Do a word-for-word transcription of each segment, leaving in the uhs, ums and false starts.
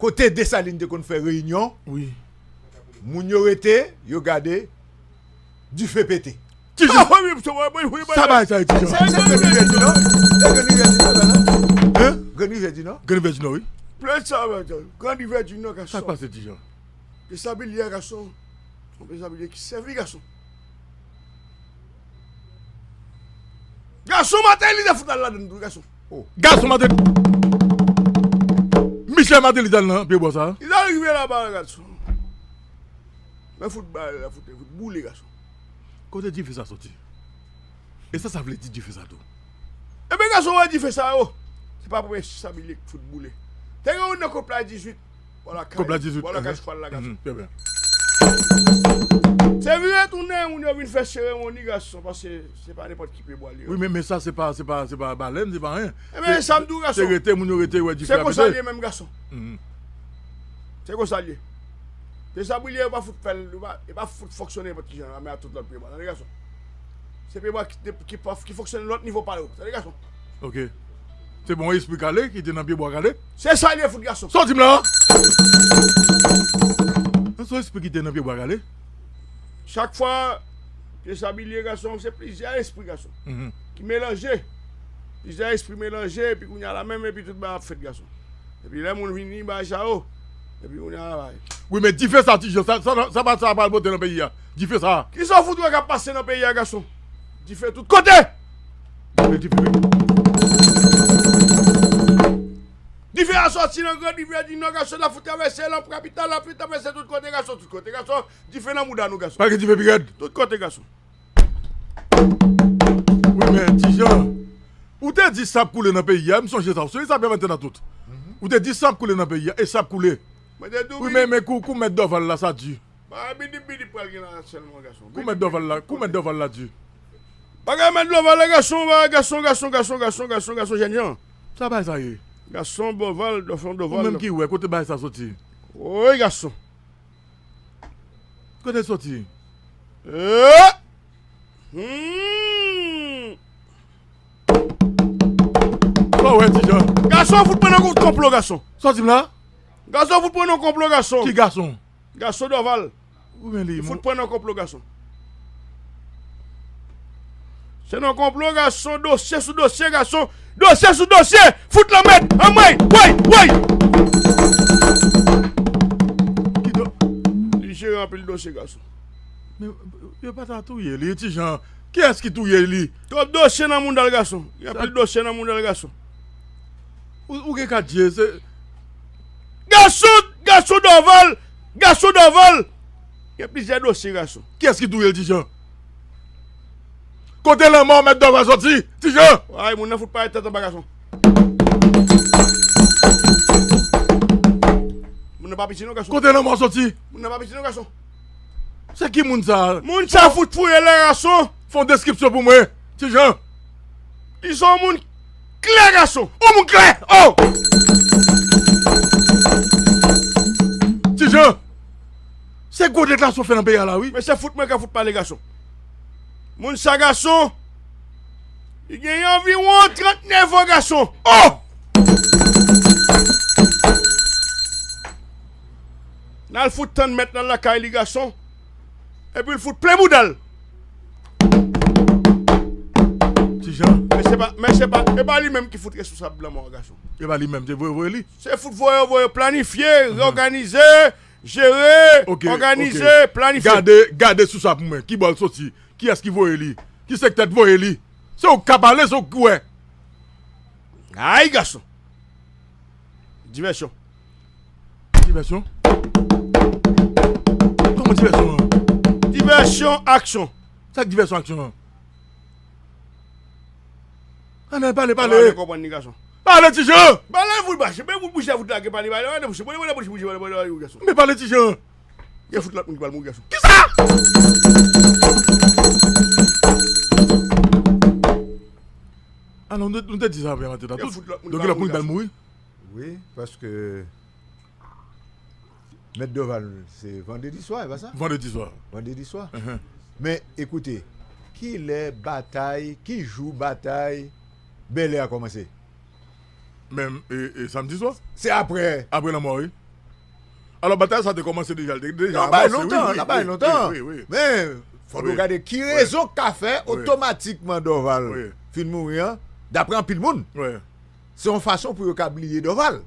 kote Desalin te konn fè reyinyon, wi, moun yo rete, yo gade, dife pete. Ti Jan. Sa bagay sa ye, Ti Jan? Se, se Grann Rivyè di Nò. Se Grann Rivyè di Nò, la. Hein? Grann Rivyè di Nò. Grann Rivyè di Nò, wi. Plèn sa, Grann Rivyè di Nò, gason. Sa k pase, Ti Jan? Desabilye, gason. Yon Desabilye ki sèvi, gason. Gason, Mateli te fout al ladann tou, gason. Oh. Gason, Mateli. Michel Mateli t al nan pye bwa sa. Li t al rive laba, gason. Men fout ba, fout, fout boule, gason. Kote dife sa soti? E sa sa vle di dife sa tou? Ebyen, gason, wè dife sa yo. Se pa premye Desabilye k fout boule. Te gen youn nan Kòpla dizuit. Bò lakay, bò lakay chwal la, gason. Mhm, byen, byen. Se vire tounen, moun yo vin fè seremoni, gason, paske se pa nenpòt ki pye bwa li ye. Wi, men, men sa, se pa, se pa, se pa balèn, se pa anyen. Ebyen, se sa m di w, gason. Se rete, moun yo rete, wè dife a pete. Se konsa l ye menm, gason. Mhm. Se konsa l ye. Desabilye, yo pa fout fè l, yo pa, yo pa fout fonksyone nenpòt ki jan, men a tout lòt pye bwa. Tande, gason. Se pye bwa ki, ki, ki fonksyone lòt nivo pa yo. Tande, gason. Ok. Se bon espri kale ki te nan pye bwa kale? Se sa l ye, fout, gason. Sòti m la! Se yon espri ki te nan pye bwa kale? Chak fwa, Desabilye, gason, se plizyè espri, gason, mhm, ki melanje. Plizyè espri melanje, epi kounye a la menm, epi tout bagay ap fèt, gason. Epi lè moun vini, bagay sa yo, epi kounye a la, bagay. Wi, men dife sa, Ti Jan, sa, sa, sa pa, sa pa al pote nan peyi a. Dife sa. Kisa w fout wè k ap pase nan peyi a, gason? Dife tout kote! Dife, dife. Dife a sòti nan Grann Rivyè di Nò, gason, l ap fout travèse nan kapital, l ap fout travèse tout kote, gason, tout kote, gason. Dife nan mouda nou, gason. Pa gen dife pi rèd. Tout kote, gason. Wi, men, Ti Jan, ou te di sa ap koule nan peyi a, m sonje sa. Ou sonje sa, Pè Maten a tout. Mhm. Ou te di sa ap koule nan peyi a, e sa ap koule. Mwen te di w, wi, men, men kou, kou Mèt Dòval la, sa di. Bagay bidip bidip pral gen la sèlman, gason. Kou Mèt Dòval la, kou Mèt Dòval la di. Bagay Mèt Dòval la, gason, bagay gason, gason, jènjan. Sa bagay sa ye? Gason, Dòval, Dòval, Dòval. Ou menm ki wè, kote bagay sa soti? Woy, gason. Kote l soti? Eh! Hmm. Sa w wè, Ti Jan? Gason, fout pran nan konplo, gason. Sòti m la. Gason, fout pran nan konplo, gason. Ki gason? Gason Dòval. Ou men li, li fout pran nan konplo, gason. Se nan konplo, gason, dosye sou dosye, gason. Dosye sou dosye, fout lanmèd, anmwey, woy, woy. Ki do-, li jere anpil dosye, gason. Men, yo pa ta touye li, Ti Jan. Kiyès ki touye li? Twòp dosye nan mounda l, gason. Gen anpil dosye nan mounda l, gason. Ou, ou gen kat je, se gason, gason Dòval, gason Dòval. Gen plizyè dosye, gason. Kiyès ki touye l, Ti Jan? Kote lanmò Mèt Dòval sòti, Ti Jan? Ay, moun nan fout parèt tèt anba, gason. Moun nan pa piti non, gason. Kote lanmò sòti? Moun nan pa piti non, gason. Se ki moun sa? Moun sa fout fouye la, gason. Fè yon deskripsyon pou mwen, Ti Jan. Li se yon moun klè, gason. Yon moun klè! Oh! Ti Jan, se gwo deklarasyon fè nan peyi a la, wi. Men se fout mwen ka fout pale, gason. Moun sa, gason, li gen anviwon trannèf an, gason. Oh! N al fout tann mèt lan lakay li, gason. Epi l fout plen bouda l. Ti Jan. Men se pa, men se pa, e pa li menm ki fout responsab lanmò a, gason. E pa li menm, se voye, voye li. Se fout voye, voye, planifye, mhm, rèòganize, jere, ok, òganize, ok, planifye. Gade, gade sou sa pou mwen. Ki bò l soti? Kiyès ki voye li? Ki sektè t voye li? Se ou k ka pale, se ou k wè. Ay, gason. Divèsyon. Divèsyon? Kòman divèsyon an? Divèsyon, aksyon. Sa k divèsyon, aksyon an? Ann pale, pale. Pale, konprann li, gason. Pale, Ti Jan! Pale, fout bache. Men fout bouch la, fout lage, pale, pale, pale, bouch, pale, pale, bouch, bouch, pale, pale, pale, gason. Men pale, Ti Jan! Gen fout lòt moun ki pral mouri, gason. Kisa? Ah non, nou te, nou te di sa yè maten la. Gen fout lòt moun ki pral mouri, gason. Wi, paske Mèt Dorval, se vandredi swa, e pa sa? Vandredi swa. Vandredi swa. Men, ekoute, kilè batay, ki jou batay bèlè a kòmanse? Men, e, e, samdi swa? Se apre. Apre lanmò, wi. Alò, batay sa te kòmanse deja, l te deja anonse, wi, wi, wi, wi. Men, fò nou gade ki rezon k ka fè otomatikman Dorval fin mouri an, daprè anpil moun. Se yon fason pou yo ka bliye Dorval.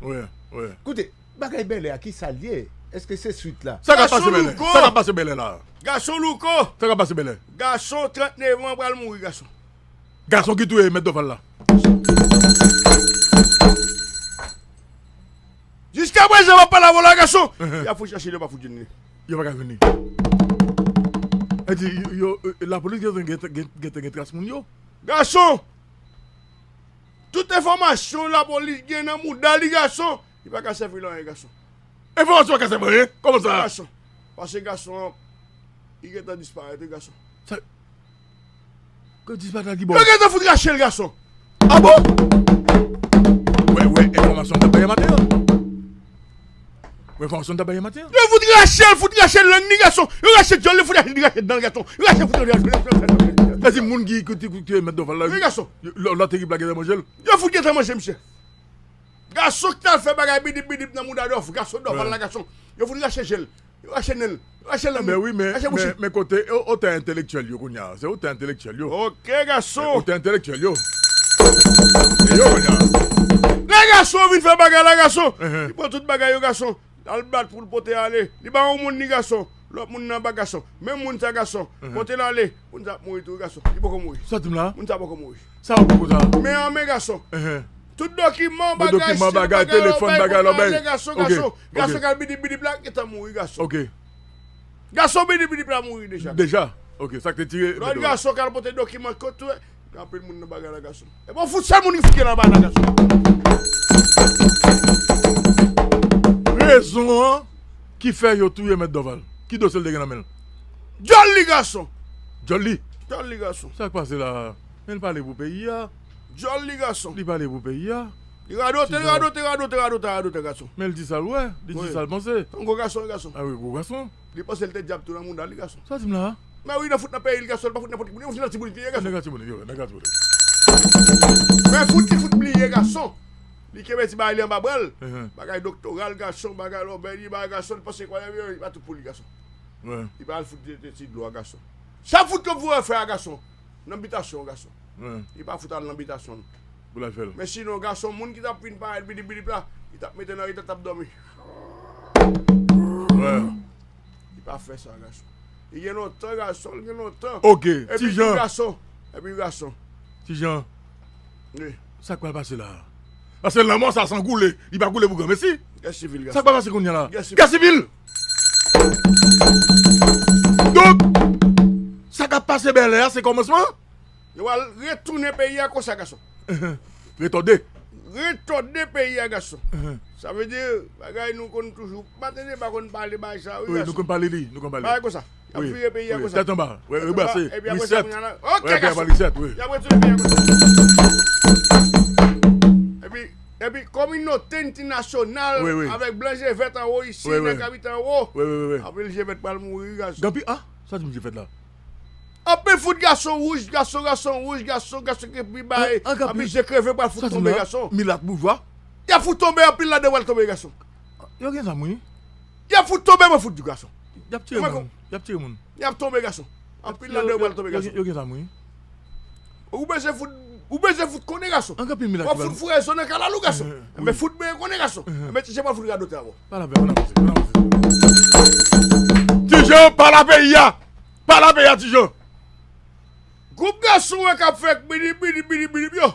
Koute, bagay bèlè a, kisa l ye? Èske se swit la? Sa k ap pase bèlè? Sa k ap pase bèlè la? Gason Louko! Sa k ap pase bèlè? Gason trannnev an pral mouri, gason. Gason ki touye Mèt Dorval la. Jiskaprezan, m ap pale avè w la, gason. Y ap fout chache l, yo pa fout jwenn li. Yo pa ka jwenn li. Sa di, yo, yo, lapolis gen, gen, gen, gen, gen tras moun yo. Gason! Tout enfòmasyon lapolis gen nan mouda li, gason, li pa ka sèvi l anyen, gason. Enfòmasyon pa ka sèvi anyen? Kòman sa? Gason. Paske gason an, li gentan disparèt, wi, gason. Sa, ke disparèt la ki bò? Yo gentan fout rache l, gason. Ah bon? Wè, wè, enfòmasyon m t ap bay yè maten an. Wè, enfòmasyon m t ap bay yè maten an. Yo fout rache l, fout rache lang li, gason. Yo rache dyòl li, fout rache, rache dan l, gason. Yo rache, fout rache. Sa di moun ki, ki, ki, ki Mèt Dorval la, wi, gason, lò, lòt ekip la gentan manje l. Yo fout gentan manje misye. Gason ki t al fè bagay bidip bidip nan mouda Dòf, gason Dòval la, gason. Yo fout rache je l, yo rache nen l, yo rache lang li, yo rache bouch li. Men kote otè entelektyèl yo kounye a? Se otè entelektyèl yo. Ok, gason. Otè entelektyèl yo. Se yo kounye a. Lè gason vin fè bagay la, gason, li pran tout bagay yo, gason. L al bat pou l pote ale. Li ba yon moun li, gason. Lòt moun nan ba, gason. Menm moun sa, gason. Pote l ale. Moun sa ap mouri tou, gason. Li poko mouri. Sa di m la? Moun sa poko mouri. Sa w poko sa? Men an men, gason. Tout dokiman, bagay, dokiman, bagay, telefòn, bagay, lòbèy, gason, gason. Gason k al bidip bidip la gentan mouri, gason. Ok. Gason bidip bidip la mouri deja. Deja? Ok, sa k te tire. Lòt gason k al pote dokiman kot tou. Gen anpil moun nan bagay la, gason. E bon, fout sèl moun ki fout gen nan bagay la, gason. Rezon an ki fè yo touye Mèt Dòval. Ki dosye l te gen nan men l? Dyòl li, gason. Dyòl li? Dyòl li, gason. Sa k pase la? Men l pale pou peyi a. Dyòl li, gason. Li pale pou peyi a. Li radote, li radote, radote, radote, radote, gason. Men l di sa l wè, li di sa l panse. Yon gwo gason, gason. Ah wi, gwo gason. Li panse l te dyab tou nan mouda li, gason. Sa di m la? Men wi, nan fout nan peyi l, gason, li pa fout nenpòt ki moun. Yon fout nan tiboulit li ye, gason. Nèg la tiboulit, yo, nèg la tiboulit. Men fout li fout bliye, gason. Li kenbe ti bagay li anba bra l. Bagay doktoral, gason, bagay lòbèy li, bagay gason, li panse kwè li pa tout pou li, gason. Li pa al fout de, de ti dlo a, gason. Sa fout yo voye fè a, gason. Nan bitasyon, gason. Li pa fout al nan bitasyon. Pou l al fè l. Men sinon, gason, moun ki t ap vin parèt bidip bidip la, li t ap mete nan rete, t ap dòmi. Li pa fè sa, gason. Li gen lontan, gason, li gen lontan. Ok, Ti Jan. Epi tou, gason. Epi gason. Ti Jan. Wi. Sa k pral pase la? Paske lanmò sa san koule, li pa koule pou granmesi. Gè sivil, gason. Sa k pral pase kounye a la? Gè sivil. Gè sivil! Donk, sa k ap pase bèlè a, se kòmansman? Yo pral retounen peyi a konsa, gason. Retòde. Retòde peyi a, gason. Sa vle di, bagay nou konn toujou. Maten deba konn pale bagay sa, wi, gason. Wi, nou konn pale li, nou konn pale. Bagay konsa. Y ap vire peyi a konsa. Tèt anba. Rebrase. Epi apre sa, reset. Kounye a la, ok, gason. Y ap retounen peyi a konsa. Epi, epi, kominote entènasyonal, avèk blan je vèt anwo isi, nèg k abite anwo. Anpil je vèt pral mouri, gason. Gen anpil, ah, sa di m je vèt la. Anpil fout gason wouj, gason, gason wouj, gason, gason ki pi bay. Anpil je kreve pral fout tonbe, gason. Milat boujwa. Y ap fout tonbe, anpil ladan yo pral tonbe, gason. Yo gen zam, wi. Y ap fout tonbe, mwen fout di, gason. Y ap tire moun. Y ap tire moun. Y ap tonbe, gason. Anpil ladan yo pral tonbe, gason. Yo gen zam, wi. Ou bezwen fout, ou bezwen fout konnen, gason. Anpil milat ki pral fout foure zo nan kalalou, gason. Men fout benyen konnen, gason. Men Ti Jan pral fout radote avè w. Pale avè m, ann avanse, ann avanse. Ti Jan, pale a peyi a. Pale a peyi a, Ti Jan. Gwoup gason wè k ap fè bidi, bidi, bidi, bidi, bidi yo.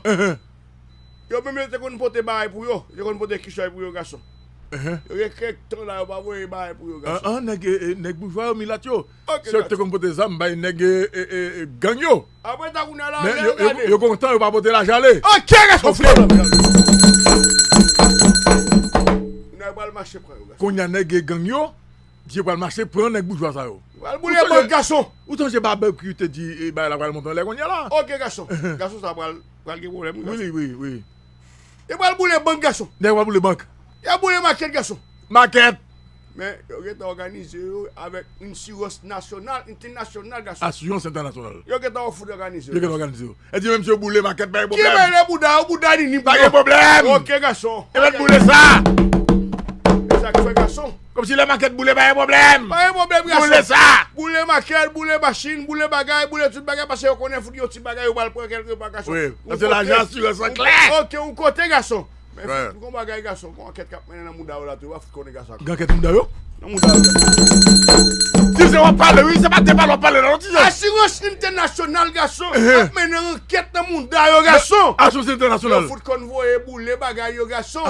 Yo menm yo te konn pote bagay pou yo. Yo konn pote kichòy pou yo, gason. Yo gen kèk tan la, yo pa voye bagay pou yo, gason. An, an, nèg, e, e, nèg boujwa yo, milat yo. Se yo ki te konn pote zam bay nèg, e, e, e, gang yo. Apre ta kounye a la, men yo, yo, yo kontan, yo pa pote lajan ale. Ok, gason, fout. Nèg pral mache pran yo, gason. Kounye a nèg gang yo, Dye pral mache pran nèg boujwa sa yo. Pral boule bank, gason. Ou sonje Babekyou te di, e, bagay la pral monte anlè kounye a la. Ok, gason. Gason sa pral, pral gen pwoblèm, wi, gason. Wi, wi, wi. Yo pral boule bank, gason. Nèg pral boule bank. Yo boule makèt, gason. Makèt. Men, yo gentan òganize yo avèk Insurance National International, gason. Asirans entènasyonal. Yo gentan fout òganize yo. Yo gentan òganize yo. E di menm si yo boule makèt, pa gen pwoblèm. Ki mele bouda, yo bouda nini. Pa gen pwoblèm. Ok, gason. E mèt boule sa. E sa k fè, gason. Kòmsi lè makèt boule, pa gen pwoblèm. Pa gen pwoblèm, gason. Boule sa. Boule makèt, boule machin, boule bagay, boule tout bagay, paske yo konnen fout yon ti bagay, yo pral pran kèlke pa, gason. Wi, paske lajan asirans lan klè. Ok, yon kote, gason. Men fout gon bagay, gason. Gon ankèt k ap mennen nan mouda yo la tou, yo pa fout konnen, gason. Gen ankèt mouda yo? Nan mouda yo, gason. Ti se w ap pale, wi, se pa de pale w ap pale, non, ti se. Asirans entènasyonal, gason, ap mennen ankèt nan mouda yo, gason. Asirans entènasyonal. Yo fout konn voye boule bagay yo, gason.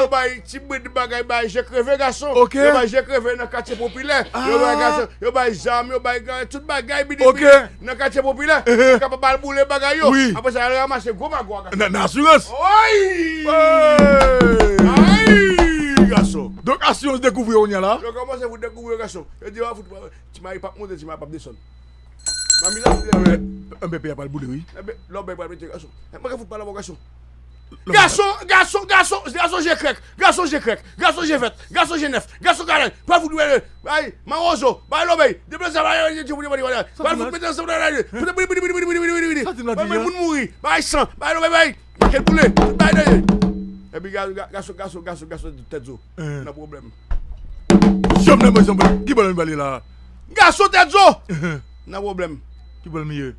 Yo bay ti brid bagay, bay je kreve, gason. Ok. Yo bay je kreve nan katye popilè. Yo bay, gason, yo bay zam, yo bay ga-, tout bagay, bidi, bidi. Nan katye popilè, yo kapab al boule bagay yo. Wi. Apre sa, y al ranmase gwo magò a, gason. Nan, nan asirans. Oy! Ay, gason. Donk, asirans dekouvri yo kounye a la. Yo kòmanse pou dekouvri yo, gason. Yo di, yo fout, ti mari p ap monte, ti mari p ap desann. Mami la, anben, anben, peyi a pral boule, wi. Anben, lòbèy pral pete, gason. Mwen ka fout pale avè w, gason. Gason, gason, gason, gason je krèk, gason je krèk, gason je vèt, gason je nèf, gason kanay, pa fout wè, bay, mawozo, bay lòbèy, deplase, bay, bay, bay, bay, bay, bay, fout mete ansanm, bay, bay, bay, bay, bay, moun mouri, bay, san, bay, lòbèy, bay, makèt boule, bay, bay. Epi ga-, ga-, gason, gason, gason, gason, tèt zo, nan pwoblèm. Jovnèl Moyiz, ki bòl m pale la? Gason tèt zo, nan pwoblèm. Ki bòl m ye?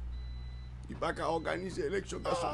Li pa ka òganize eleksyon, gason.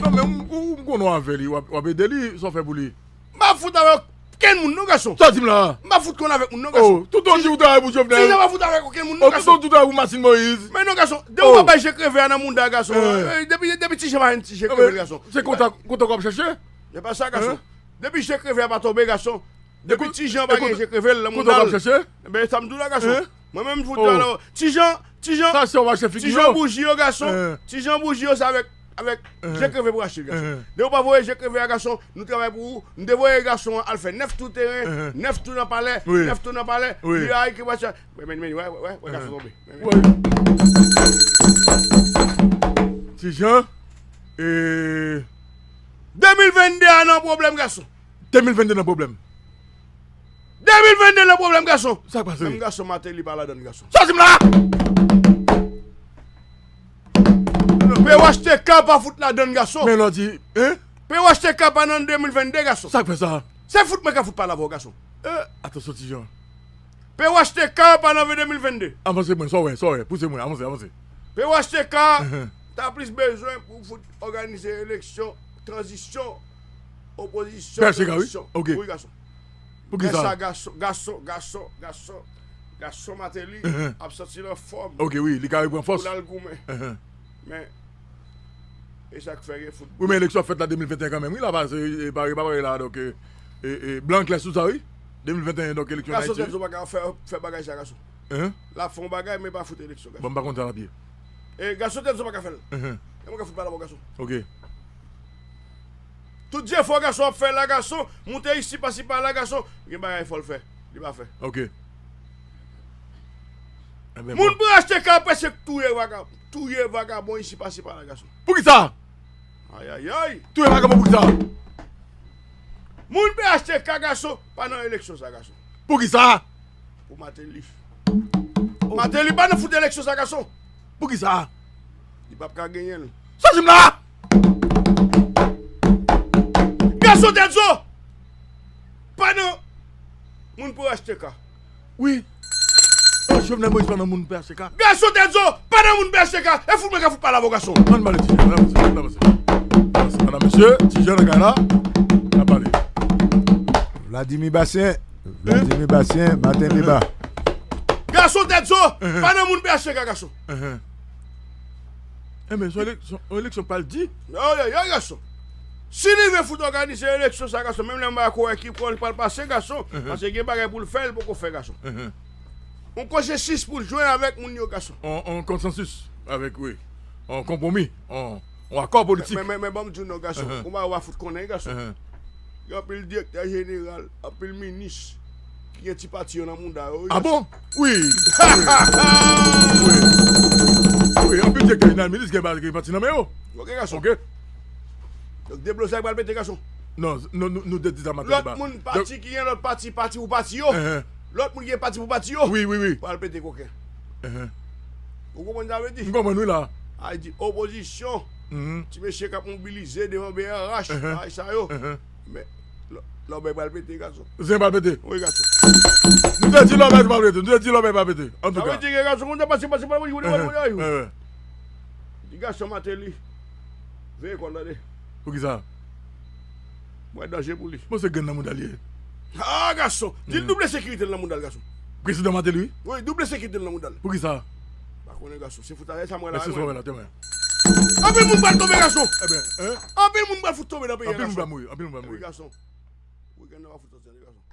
Non, men m, ou, m konnen w avè li, w ap, w ap ede li, sa w fè pou li? M pa fout avè okenn moun, non, gason. Sa w di m la? M pa fout konn avèk moun, non, gason. Oh, toutan w di w travay pou Jovnèl. Ti Jan pa fout avèk okenn moun, non, gason. Oh, toutan w di w travay pou Martine Moïse. Men non, gason, depi w pa bay je kreve a nan mouda, gason. Eh, depi, depi Ti Jan pa jwenn ti je kreve, gason. Se kontan, kontan w ap chèche? Se pa sa, gason. Depi je kreve a pa tonbe, gason. Depi Ti Jan pa gen je kreve l nan mouda l. Kote w ap chèche? Enben, sa m di w la, gason. Mwen menm, m fout la, la. Ti Jan, Ti Jan, Ti Jan bouji yo, gason. Ti Jan bouji yo, se avèk, avèk je kreve pou achte l, gason. Depi w pa voye je kreve a, gason, nou travay pou ou. M te voye gason an al fè nèf tou teren, nèf tou nan palè, nèf tou nan palè. Li a ki pa. Men, men, men, wè, wè, wè, wè, gason tonbe. Ti Jan, e, de mil venn de a nan pwoblèm, gason. De mil venn de nan pwoblèm. De mil venn de nan pwoblèm, gason. Sa k pase? Menm gason Martelly pa ladann, gason. Soti m la! P H T K pa fout ladann, gason. Men lè w di, hein? P H T K pa nan de mil venn de, gason. Sa k fè sa? Se fout mwen ka fout pale avè w, gason. Eh, atansyon, Ti Jan. P H T K pa nan de mil venn de. Avanse mwen, sa w wè, sa w wè. Pouse mwen, avanse, avanse. P H T K ta plis bezwen pou fout òganize eleksyon, tranzisyon, opozisyon, tranzisyon. P H T K, wi. Ok. Wi, gason. Pou ki sa? Gason, gason, gason, gason, gason Martelly ap santi l anfòm. Ok, wi, li ka reprann fòs pou l al goumen. Men, e sa k fè gen fout. Wi, men eleksyon ap fèt la de mil venteyen kanmenm, wi, la pase, e, pare, pa pare la, donk, e, e, e, blan klè sou sa, wi. De mil venteyen, donk, eleksyon an Ayiti. Gason tèt zo pa ka fè, fè bagay sa, gason. L ap fè yon bagay, men pa fout eleksyon, gason. Bon, m pa konn sa l ap ye. E, gason tèt zo pa ka fè l. E mwen ka fout pale avè w, gason. Ok. Tout jefò gason ap fè la, gason, moute isi, pase pa la, gason, gen bagay fò l fè. Li pa fè. Ok. Moun P H T K prèske touye vagabon, touye vagabon isi, pase pa la, gason. Pou ki sa? Ayayay. Touye vagabon pou ki sa? Moun P H T K, gason, pa nan eleksyon sa, gason. Pou ki sa? Pou Martelly. Martelly pa nan fout eleksyon sa, gason. Pou ki sa? Li p ap ka genyen l. Soti m la! Gason tèt zo! Pa nan moun P H T K. Wi. Oh, Jovenel Moïse pa nan moun P H T K. Gason tèt zo! Pa nan moun P H T K! E fout mwen ka fout pale avè w, gason! Ann pale, Ti Jan, ann avanse, ann avanse. Ann avanse, medam, mesye, Ti Jan nan kay la. N ap pale. Vladimir Bastien, Vladimir Bastien, maten deba. Gason tèt zo, pa nan moun P H T K, gason. Enben, se yon eleksyon, yon eleksyon pral di. Yo, yo, yo, gason. Si li vle fout òganize eleksyon sa, gason, menm lè m pa kwè ki kò l pral pase, gason, paske gen bagay pou l fè, l poko fè, gason. Yon konsensis pou l jwenn avèk moun yo, gason. On, on konsansis avèk, wi. On konpwomi, on, on akò politik. Men, men, men, ban m di w non, gason. Konba yo va fout konnen, gason. Gen anpil direktè jeneral, anpil minis ki gen ti pati yo nan mouda yo, wi, gason. Ah bon? Wi. Wi. Wi, anpil direktè jeneral, minis gen pa-, gen pati nan men yo. Ok, gason. Ok. Donk, deblozay pral pete, gason. Non, nou, nou, nou te di sa maten. Lòt moun pati ki gen lòt pati, pati pou pati yo. Lòt moun ki gen pati pou pati yo. Wi, wi, wi. Pral pete koken. Ou konprann sa vle di? M konprann, wi, la. A di opozisyon. Ti mesye k ap mobilize devan B R H, bagay sa yo. Men, lò-, lòbèy pral pete, gason. Zen pral pete. Wi, gason. Nou te di lòbèy pral pete. Nou te di lòbèy pral pete. Antouka. Sa vle di ke gason konn pase, pase, pase, pase. Di gason Mateli. Veye kò l, tande. Poukisa? Mwen danje pou li. Bon, se grenn nan mouda l ye. Ah, gason. Di l double sekirite l nan mouda l, gason. Prezidan Mateli, wi. Wi, double sekirite l nan mouda l. Poukisa? Pa konnen, gason. Se fout avè sa mwen la. Mèsi, mwen la, te mwen. Anpil moun pral tonbe, gason. Ebyen, hein? Anpil moun pral fout tonbe nan peyi a, gason. Anpil moun pral mouri, anpil moun pral mouri. Wi, gason. Wi, grenn nan va fout soti, gason.